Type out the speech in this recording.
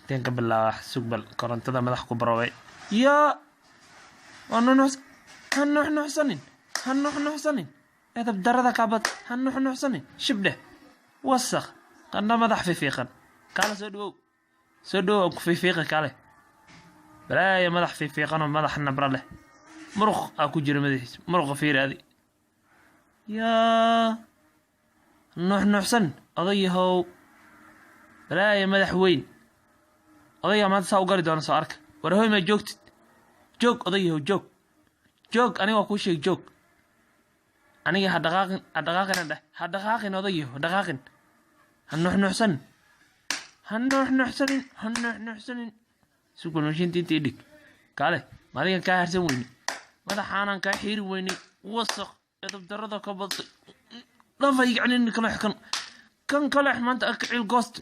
Inteen ka bilaaba? Sugbal, korontada madax ku baroobay. Yaa waa nunuux. Ha nuuxnuuxsanin, ha nuuxnuuxsanin, edab darada kaabad. Ha nuuxnuuxsanin, shibdheh, wasakh, qandho, madax fiifiiqan. Kaale, soo dhawow, soo dhawow, aan ku fiifiiqi. Kaale, balaaya, madax fiifiiqanoo madax nabra leh, muruq aa ku jira madaxiisa. Muruqa fiiri adi. Yaa nuuxnuuxsan, odayahow, balaaya, madax weyn. Odaygaa maanta saa u gali doona, soo arka. War hoy, maa joogtid? Joog, odayahow, joog, joog. Aniga waa kuu sheeg, joog. Aniga ha dhaqaaqin, ha dhaqaaqin dheh, ha dhaqaaqin, odayahow, ha dhaqaaqin. Ha nuuxnuuxsanin, ha nuuxnuuxsanin, ha nuuxnuuxsanin. Sugul, mashiinta inta idhig. Kaale, maadigan kaa harsan weyne, madaxaanaan kaa xiiri weynay. Wasaq, edab darada ka badtay. Dhafa, yacni kaleex, kan kaleex maanta akicil goost.